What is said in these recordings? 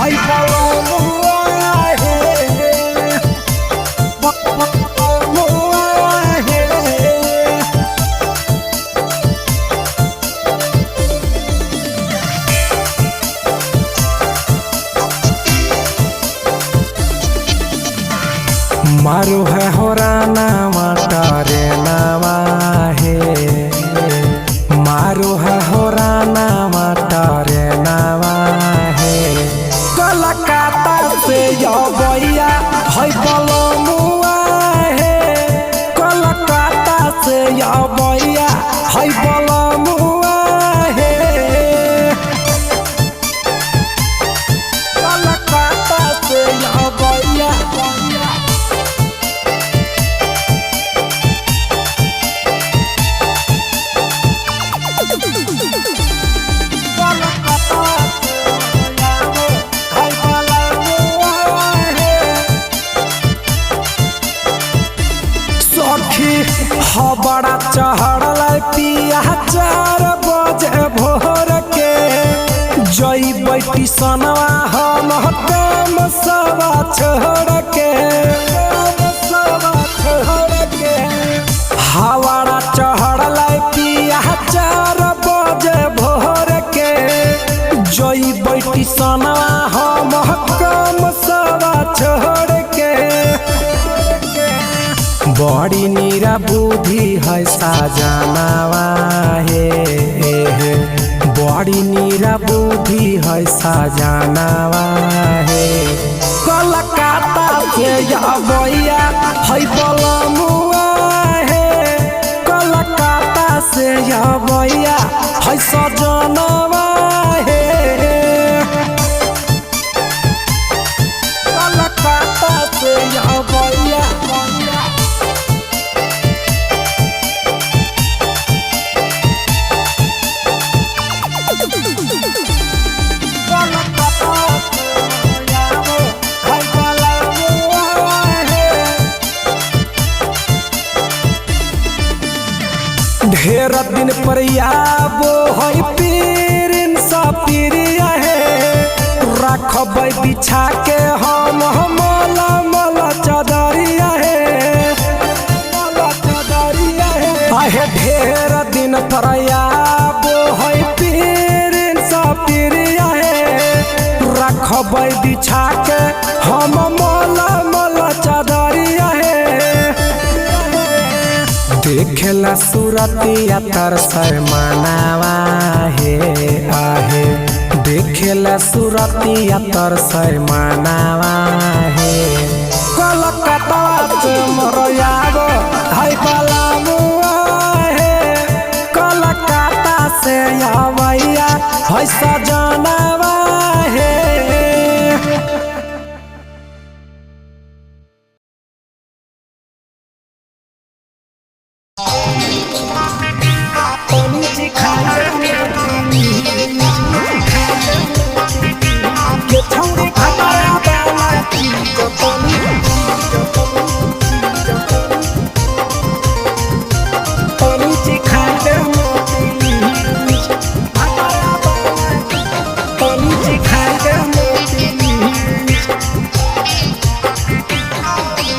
है बलमुआ हे बलमुआ हे। मारू है हो रानावा तारे नावा हे, मारू है हो रानावा तारे नावा हे। कलकत्ता से अबैया है बलमुआ हे, कलकत्ता से अबैया है बलमुआ हे। कलकत्ता से अबैया सखी हबड़ा चढ़ल पिया 4 बजे भोर के, जइबै टिसनवा हम काम सवा छोड़ के, काम सवा छोड़ के। हवाड़ा चढ़ल पिया 4 बजे भोर के, जइबै टिसनवा हम काम सवा छोड़ के। बड़ी नीरा बुद्धि है साजनावा हे, बड़ी नीरा बुद्धि है साजनावा हे। कलकत्ता से अबैया है बलमुआ हे, कलकत्ता से अबैया है सजनावा हे। कलकत्ता से अबैया ढेर दिन पर आबो है पीरिन सा पीरिया है, रखबै बिछा के हम मला मला चदरिया है, मला चदरिया है। आहे ढेर दिन पर आबो है पीरिन सा पीरिया है, रखबै बिछा के हम मला मला चदरिया है। देखेला सूरतिया तर मनावा हे आहे, देखेला सूरतिया तर मनावा हे। कलकत्ता से मोर यागो है बलमुआ हे, कलकत्ता से अबैया है सजनावा हे।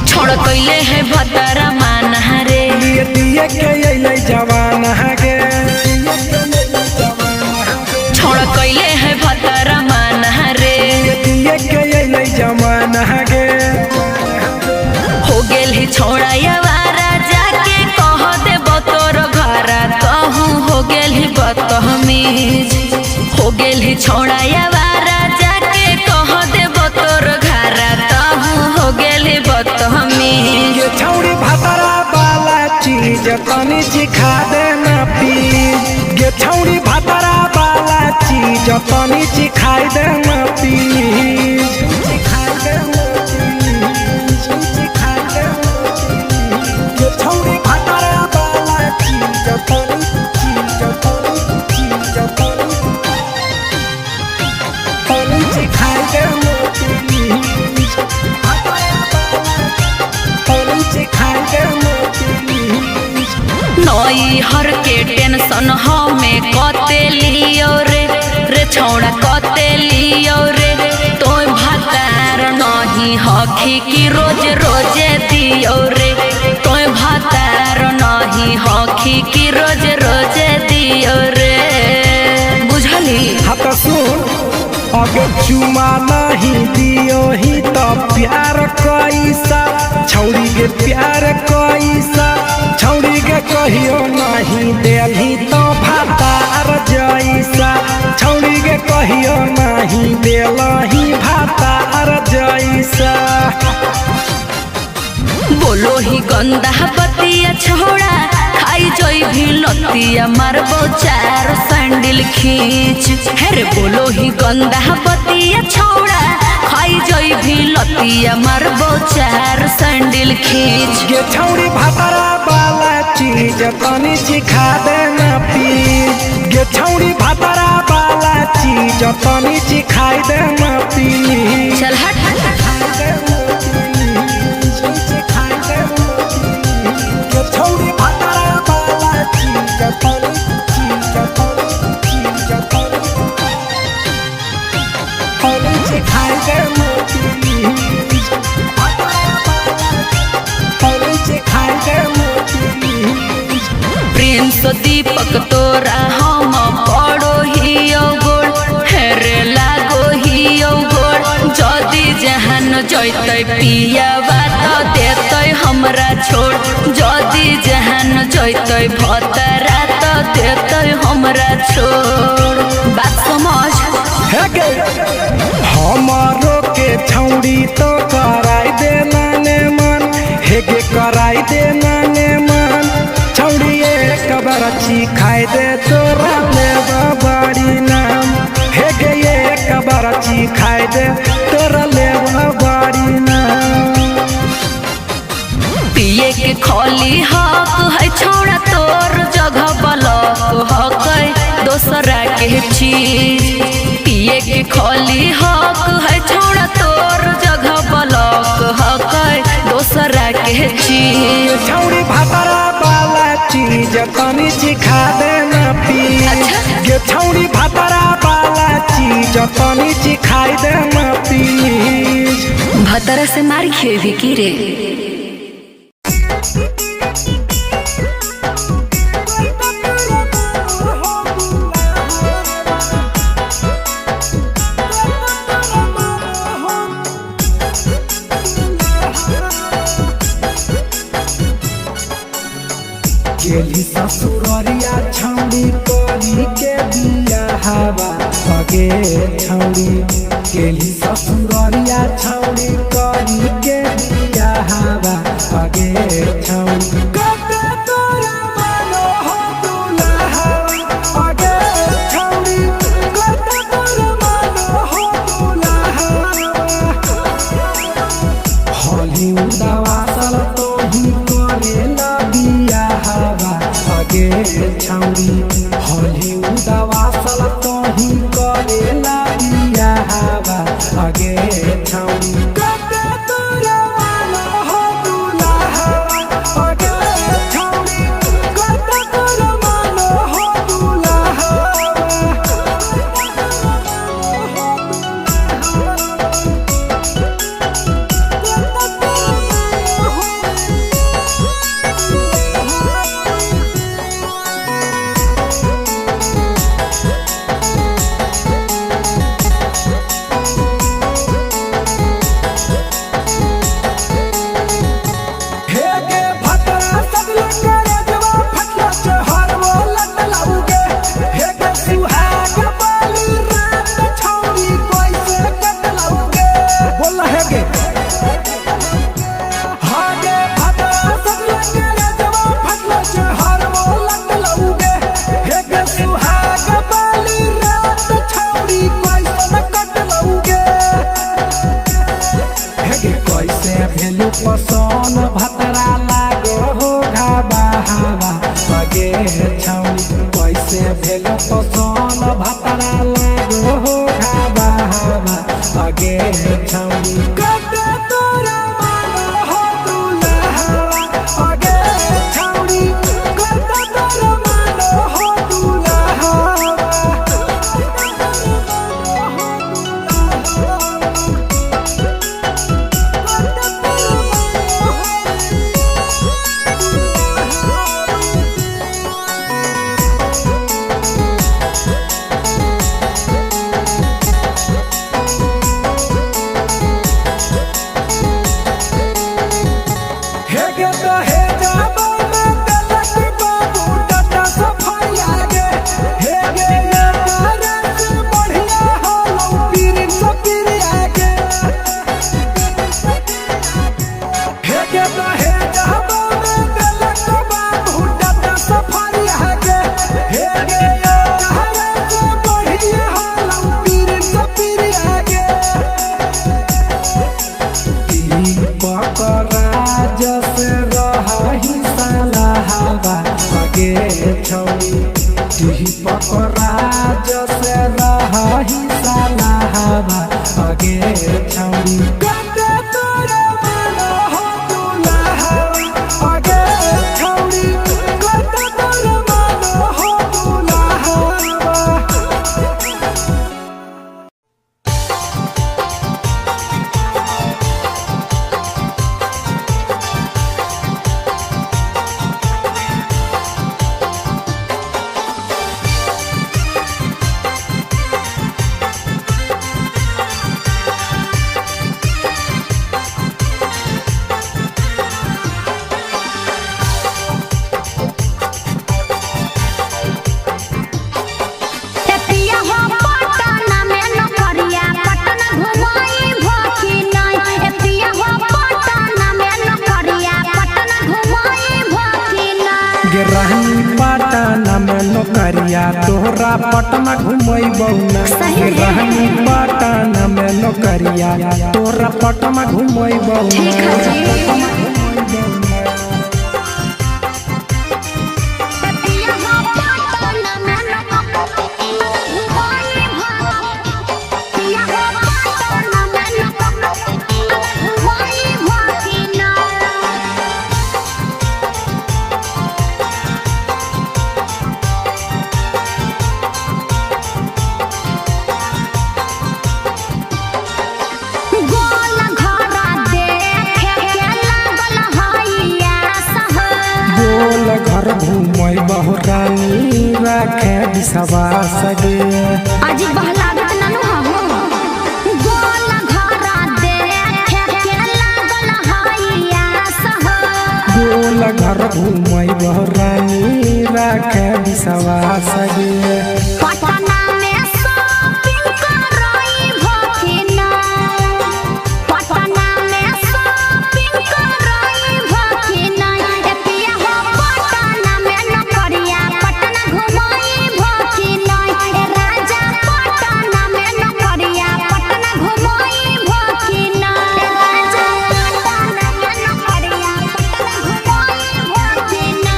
छोड़ कैले है भतरा माना रे, लिए दिए के अइलै जवान गे, छोड़ कैले है भतरा माना रे, दिए के अइलै जवान गे। हो गेल ही छोड़ा यावारा जाके कह दे तोर घरा, कहूँ हो गेल ही बदतमीज, हो गेल ही छोड़ा यावारा जाके कह दे तोर घरा, कहूँ हो गेल ही बदतमीज। ये छौड़ी भातरा वाला चीज तनी सिखा देना प्लीज, ये छौड़ी भातरा वाला चीज तनी सिखाई देना प्लीज। ये छौड़ी भातरा वाला चीज तनी चीज तनी चीज तनी तनी सिखाई देना प्लीज, तनी सिखाई देना प्लीज। नई हर के टेंशन हमें कते लियो रे, रे छौड़ा कते लियो। हखी की रोज रोजे दियो रे। तोय भातार नहीं हखी की रोज रोजे दियो रे। बुझली? हाँ तो सुन, अगर चुमा नहीं दियो ही तो प्यार कैसा छौड़ी के, प्यार कैसा छौड़ी के कहियो नहीं देली तो भातार जैसा, छौड़ी के कहियो नहीं देलही भातार जैसा। बोलो ही गंदा बतिया छोड़ा, खाई जोई भी लतिया मारबो चार सैंडल खींच। हेरे बोलो ही गंदा बतिया छोड़ा, खाई जोई भी लतिया मारबो चार सैंडल खींच। गे छौड़ी भातारा वाला चीज तनी चिखा देना प्लीज, गे छौड़ी भातारा वाला चीज तनी चिखाई देना प्लीज। चल हट। प्रेम सो दीपक तोरा हम पड़ो ही गोड़, हेरे लागो ही गोड़। जदि जहान जैतै पियावा तो देतै हमरा छोड़, जदि जहान जैतै भतरा तो देतै हमरा छोड़। बात समझ। हमारो के छौड़ी तो कराई देना ने मन, हे गे कराई देना ने मन, छौड़ी एक बार खाई दे तोरा ले बाड़ी नाम, हे गे एक बार खाई दे तोरा ले बाड़ी नाम। पिए के खोली हक है छोड़ा तोर जगह बलक हक है दोसरा के चीज। पिए के खोली हक है छोड़ा तोर जगह बलक हक है दोसरा के चीज। छौड़ी भातारा वाला चीज तनी चिखा देना प्लीज, अच्छा। गे छौड़ी भातारा वाला चीज तनी चिखाई देना प्लीज। भतरा से मार खेबी की रे? गेली ससुररिया छौड़ी करी के बिया हवा अगे छौड़ी, गेली ससुररिया छौड़ी करी के बिया हवा अगे छौड़ी। कते तोरा मानो हो दुल्हा अगे छौड़ी, कते तोरा मानो हो दुल्हा। होली उदावासल तोही करेला बिया हवा अगे छौड़ी, होली उदावासल तोही करेला बिया हवा अगे छौड़ी। कते तोरा मानो हो दुल्हा अगे छौड़ी, कते तोरा मानो हो दुल्हा। हे गे भतरा सगले करे जवा फटला चहर वो लट लाउगे, हे गे सुहाग बाली रात छौड़ी कैसे कट लाउगे। बोल हे गे हागे भतरा सगले करे जवा फटला चहर वो लट लाउगे, हे गे सुहाग बाली रात छौड़ी कैसे कट लाउगे। हेगे कैसे भेलु पसन भतरा लागो हो घाबा हवा अगे छौड़ी, कैसे भेलु पसन भतरा लागो हो घाबा हवा अगे छौड़ी। कते तोरा मानो हो दुल्हा अगे छौड़ी, कते तोरा मानो हो दुल्हा। दीपक राज से रही सलाहवा अगे छौरी कते तोरा मन हो दुलाहवा अगे छौरी कते तोरा मन हो दुलाहवा। ए पिया हो पटना में नौकरिया पटना घुमाई भखी नहीं। ए पिया हो पटना में नौकरिया पटना घुमाई भखी नहीं। गे रानी पटना में नौकरिया तोहरा पटना घुमैबौ ना। सही गे है। रानी पटना में नौकरिया तोहरा पटना घुमैबौ ना। ठीक है जी। ए पिया हो पटना में नौकरिया घुमाई भखी। पिया हो पटना में नौकरिया घुमाई भखी नहीं। गोल घरा देखे के लागल हैया सह। गोल घर घुमैबौ रानी राखे विश्वास गे। अजी बहलागत ननु हहो। गोल घरा देखे के लागल हैया सह। गोल घर घुमैबौ रानी राखे विश्वास गे। पटना में शॉपिंग करई भखिना। पटना में शॉपिंग करई भखिना। ए पिया हो पटना में नौकरिया पटना घुमाई भखिना। ए राजा पटना में नौकरिया पटना घुमाई भखिना। ए राजा पटना में नौकरिया पटना घुमाई भखिना।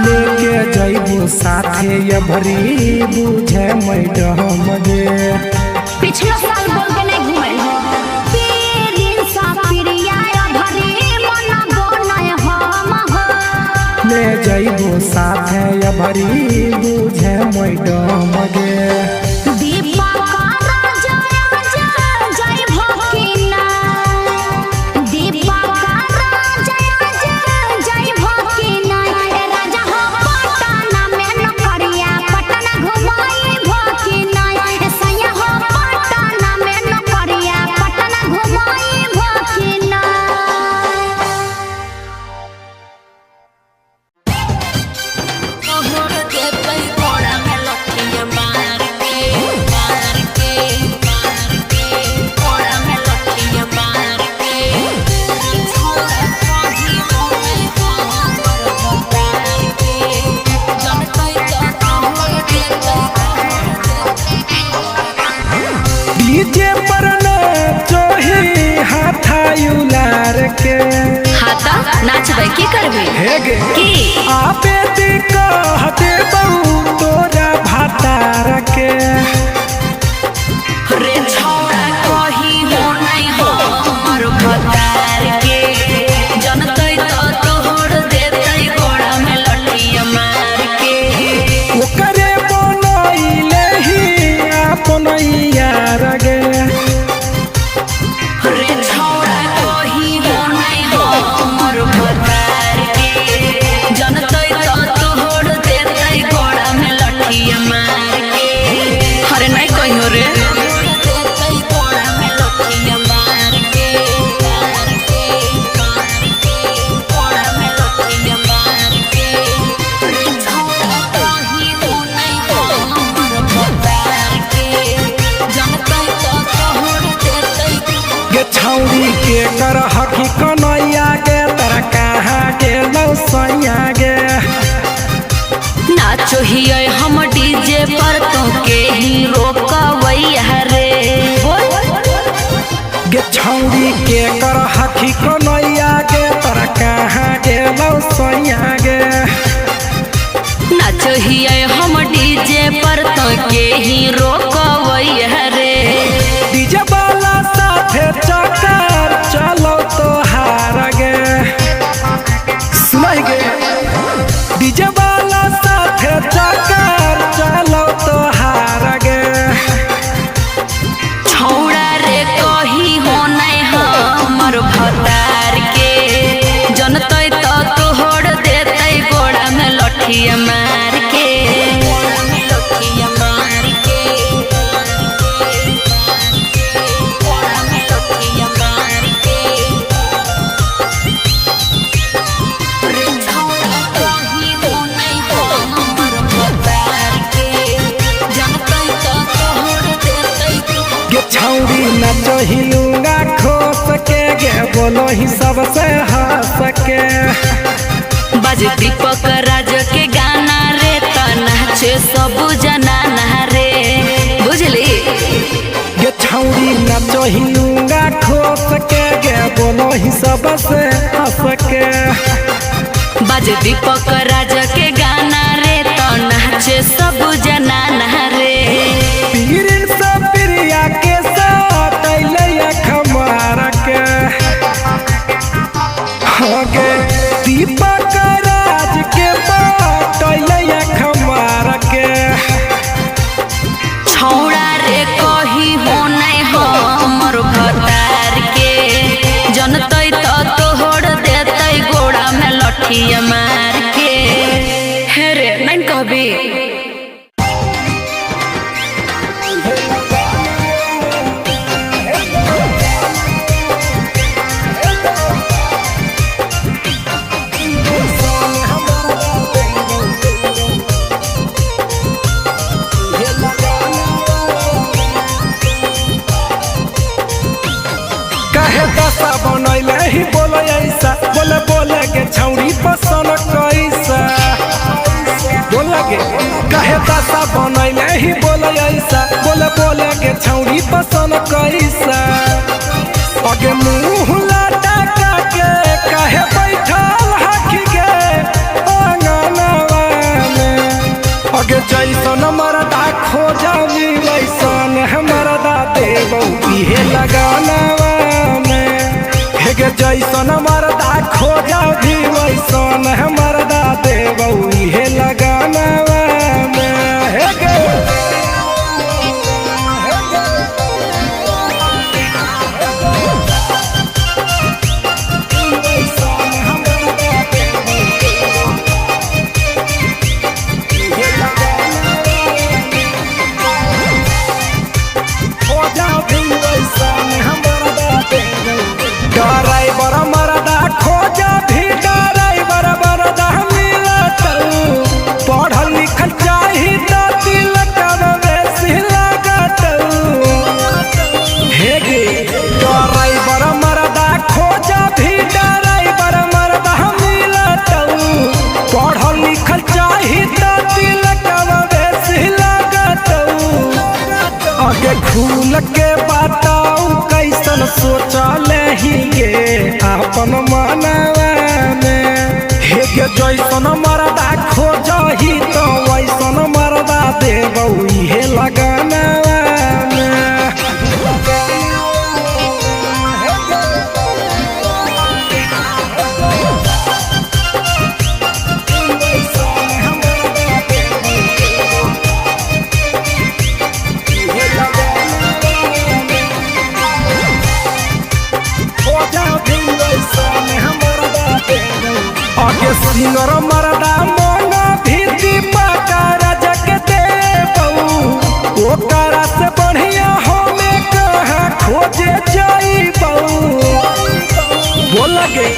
लेके जैबो साथे ये भरी बुझे मैडम गे। पिछलो साल बोल के नहीं घुमल हो। पीरिन सा प्रिया भरी मन बनय हम हो। ले जैबो साथे ये भरी बुझे मैडम गे। दीपक राजा जय भकिना। दीपक राजा जय भकिना। ए राजा हो पटना में नौकरिया पटना घुमाई भकिना। ए सैया हो पटना में नौकरिया पटना घुमाई भकिना। डीजे पर नाचोही हाथा उलार के। हाँ त नाचबै की करबै हे गे की आपे ती कहते बहु तोरा भातार के। रे छौड़ा कही हो नै हमर भतार के जनतै त तोहर देतै गोड़ा में लठिया मार के। ओकरे बनैले ही अपन यार गे। रे छौड़ा कही हो नै हमर भतार के जनतै त तोहर देतै गोड़ा में लठिया मार के। अरे नै कहियो रे देतै गोड़ा में लठिया मार के मार के मार के गोड़ा में लठिया मार के। रे छौड़ा कही हो नै हमर भतार के कर हकी कन्हैया गे, तोरा कहाँ गेलौ सैया गे। नाचो हियै हम डीजे पर तो के ही रोकवैया रे। बोल गे छौड़ी के कर हकी कन्हैया गे, तोरा कहाँ गेलौ सैया गे। नाचो हियै हम डीजे पर तो के ही रोकवैया रे। डीजे वाला साथे चक्कर चलो तो हार गे। सुनाई गे डीजे वाला साथे चक्कर चलो तो हार गे। छौड़ा रे कही हो नहीं हमर भतार के, जनतै तो तोहर देतै गोड़ा में लठिया मार के। लठिया मार के, गोड़ा में लठिया मार के। रे छौड़ा कही हो नहीं हमर भतार के, जनतै तो तोहर देतै गे छौड़ी नचो ही लूंगा खोस के गे, बोलो ही सबसे हंस के। बज दीपक राज के गाना रे त नाचे सब जनाना रे। बुझली गे छौड़ी नचो ही लूंगा खोस के गे, बोलो ही सबसे हंस के। बज दीपक राज के गाना रे त नाचे सब जनाना रे। पीर से प्रिया के साथ अइलै खमार के। हो गे दीपक राज के बात अइलै खमार के। छौड़ा रे कही हो नहीं हमर भतार के, जनतै त तोहर देतै गोड़ा में लठिया मार के। हे रे नहीं कहबी। काहे दशा बनैले ही बोले ऐसा, बोले बोले के छौड़ी पसंद कैसा। बोले के काहे दशा बनैले ही बोले ऐसा, बोले बोले के छौड़ी पसंद कैसा। अगे मुँह लटका के काहे बैठल हकी के अंगनवा में। अगे जैसन मरदा खोजबी वैसन मरदा देबौ इहे लगानवा में। हे गे जैसन मरदा खोजबी वैसन मरदा देबौ इहे लगानवा में। हे गे ड्राइवर मरदा खोजा भी ड्राइवर मरदा मिलत, पढ़ल लिखल चाही त तिलक बेसी लागत। हे गे ड्राइवर मरदा खोजा भी ड्राइवर मरदा मिलत, पढ़ल लिखल चाही त तिलक बेसी लागत। आगे खुल के बताऊ कैसन सोचल ही गे अपन मनवा में। हे गे जैसन मरदा खोजही त वैसन मरदा देबौ इहे लगनवा में। आगे सिंगर मरदा मन भी दीपक राजा के देबौ, ओकरा से बढ़िया हमें कहाँ खोजे जाइबौ। बोल गे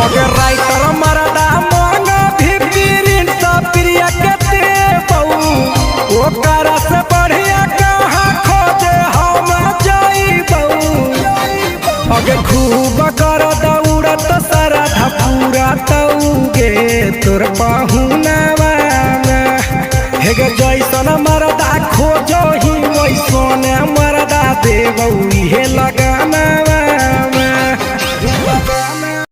अगर राइटर मरदा मन भी प्रिंस प्रिया के देबौ, ओकरा से बढ़िया कहाँ खोजे हम जाइबौ। अगे खूब खूब कर दौड़त सारा पूरा तौगे तोर पहुनावा हे गे जैसन मरदा खोजो ही वैसन मरदा देबौ।